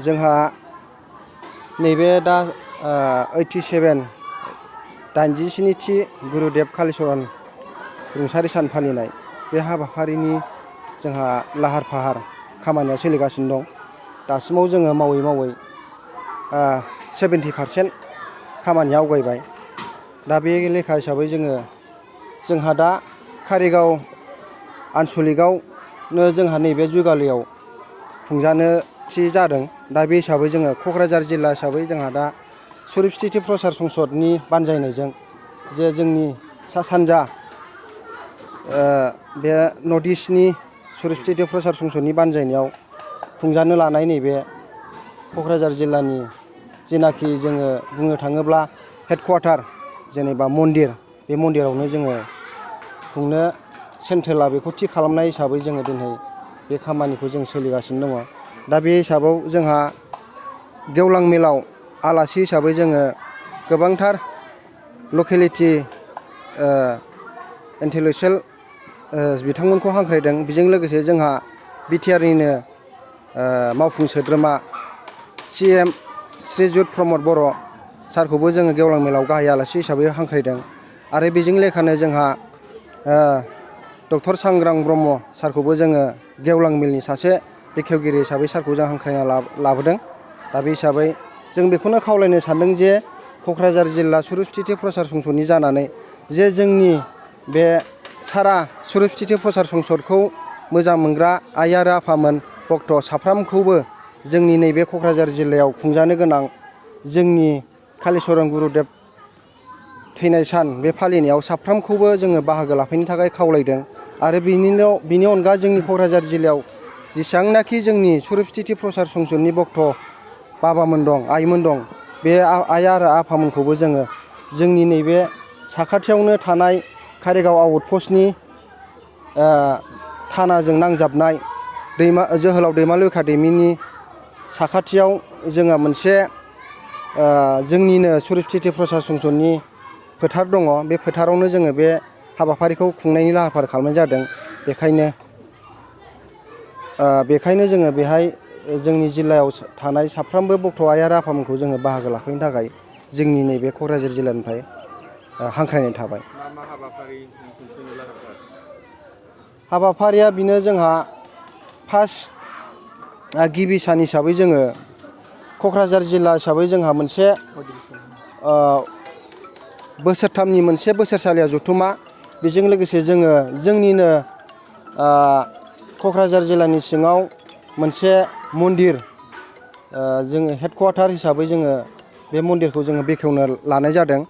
जोंहा नैबे दा 87 87थि गुरुदेव कालिचरन रुंसारि सान फालिनाय बे हाबाफारिनि जोंहा लाहार फाहार खामानिया सोलिगासिनो दं। दासिमाव जोङो मावै मावै 70% खामानिया आवगायबाय। दा बे लेखा हिसाबै जोंहा दा कारिगाव आनसलिकआवनो जोंहा नैबे जुगालियाव खुंजानो थि जादों। दा बे हिसाबै जोङो क'क्राझार जिल्ला हिसाबै जोंहा दा सुरुप स्थिति प्रसार संसदनि बानजायनायजों जे जोंनि सा सानजा बे नर्थ इस्टनि सुरुप स्थिति प्रसार संसदनि बानजायनायाव खुंजानो लानाय नैबे क'क्राझार जिल्लानि जेनाखि जोङो बुंनो थाङोब्ला हेडक्वार्टार जेनेबा मन्दिर, बे मन्दिरावनो जोङो खुंनो सेन्ट्रेला बेखौ थि खालामनाय हिसाबै जोङो दिनै बे खामानिखौ जों सोलिगासिनो दङ। दा बे हिसाबाव जोंहा गेवलां मेलाव आलासि हिसाबै जोङो गोबांथार लकेलिटि इन्टेलेक्सुयेल बिथांमोनखौ हांख्रायदों। बेजों लोगोसे जोंहा बिटिआरनिनो मावफुं सोद्रोमा CM श्रीजुत प्रमद बर' सारखौबो जोङो गेवलां मेलाव गाहाय आलासि हिसाबै हांख्रायदों। आरो बेजों लेखानो जोंहा डक्टर सांग्रां ब्रह्म सारखौबो जोङो गेवलां मेलनि सासे बेखेवगिरि हिसाबै सारखौ जों हांख्रायना लाबोदों। दा बे हिसाबै जों बेखौनो खावलायनो सानदों जे क'क्राझार जिल्ला सुरुप स्थिति प्रसार संसदनि जानानै जे जोंनि बे सारा सुरुप स्थिति प्रसार संसदखौ मोजां मोनग्रा आइ आरो आफामोन भक्त साफ्रामखौबो जोंनि नैबे क'क्राझार जिल्लायाव खुंजानो गोनां जोंनि कालिचरन गुरुदेब थैनाय सान बे फालिनायाव साफ्रामखौबो जोङो बाहागो लाफैनो थाखाय खावलायदों। आरो बिनि अनगा जोंनि क'क्राझार जिल्लायाव जेसेबांनाखि जोंनि सुरुप स्थिति प्रसार संसदनि भक्त बाबामोन दं, आइमोन दं, बे आइ आरो आफामोनखौबो जोङो जोंनि नैबे साखाथियावनो थानाय कारिगाव आउट पस्टनि थानाजों नांजाबनाय जोहोलाव दैमालु एकाडेमिनि साखाथियाव जोङो मोनसे जोंनिनो सुरुप स्थिति प्रसार संसदनि फोथार दङ। बे फोथारावनो जोङो बे हाबाफारिखौ खुंनायनि लाहार फाहार खालामनाय जादों। बेखायनो जोङो बेहाय जोंनि जिल्लायाव थानाय साफ्रोमबो भक्त आइ आरो आफामोनखौ जोङो बाहागो लाफैनो थाखाय जोंनि नैबे क'क्राझार जिल्लानिफ्राय हांख्रायनाय थाबाय। मा हाबाफारि खुंफुंनो लाहार फाहार? हाबाफारिया बेनो जोंहा फार्स्ट गिबि सान हिसाबै जोङो क'क्राझार जिल्ला हिसाबै जोंहा मोनसे बोसोरथामनि मोनसे बोसोरसालिया जथुमा। बेजों लोगोसे जोङो जोंनिनो क'क्राझार जिल्लानि सिङाव मोनसे मन्दिर जोङो हेडक्वार्टार हिसाबै जोङो बे मन्दिरखौ जोङो बेखेवनो लानाय जादों।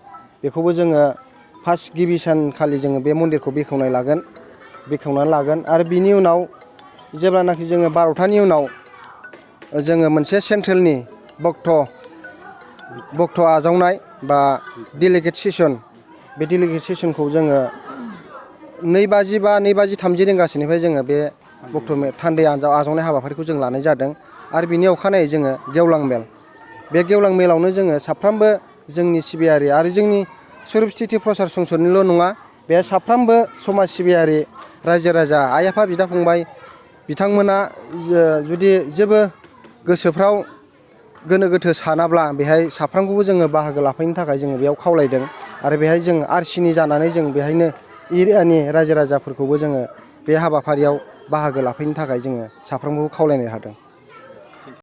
बेखौबो जोङो फार्स्ट गिबि सानखालि जोङो बे मन्दिरखौ बेखेवनानै लागोन। आरो बिनि उनाव जेब्लानाखि जोङो 12थानि उनाव जोङो मोनसे सेन्ट्रेलनि भक्त आजावनाय बा डेलिगेट सेसन, बे डेलिगेट सेसनखौ जोङो 2:30 रिंगासोनिफ्राय जोङो बे भक्त थान्दै आजावनाय हाबाफारिखौ जों लानाय जादों। आरो बिनि अखानायै जोङो गेवलां मेल, बे गेवलां मेलावनो जोङो साफ्रोमबो जोंनि सिबियारि आरो जोंनि सुरुप स्थिति प्रसार संसदनिल' नङा, बे साफ्रोमबो समाज सिबियारि रायजो राजा आइ आफा बिदा फंबाय बिथांमोना जुदि जेबो गोसोफ्राव गोनो गोथो सानाब्ला बेहाय साफ्रोमखौबो जोङो बाहागो लाफैनो थाखाय जोङो बेयाव खावलायदों। आरो बेहाय जों आरसिनि जानानै जों बेहायनो एरियानि रायजो राजाफोरखौबो जोङो बे हाबाफारियाव बाहागो लाफैनो थाखाय जोङो साफ्रोमखौबो खावलायनो हादों।